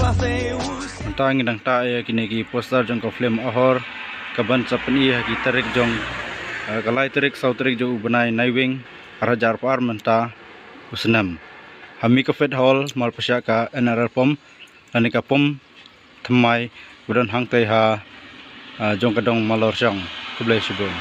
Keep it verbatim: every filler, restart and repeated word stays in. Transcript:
Mynta ngi dang tah ïa kine ki poster jong ka film Ahor, kaban sa pyni ha ki tarik jong, eh, ka lai tarik, saw tarik jong u bnai Naiwieng, ar hajar arphew ar mynta u snem. Ha Mikafet Hall, mar pyrshah ka N R L Pom, lane ka pom thymmai ba don hangtei ha, eh, jong ka dong Malorshiong. Khublei shibun.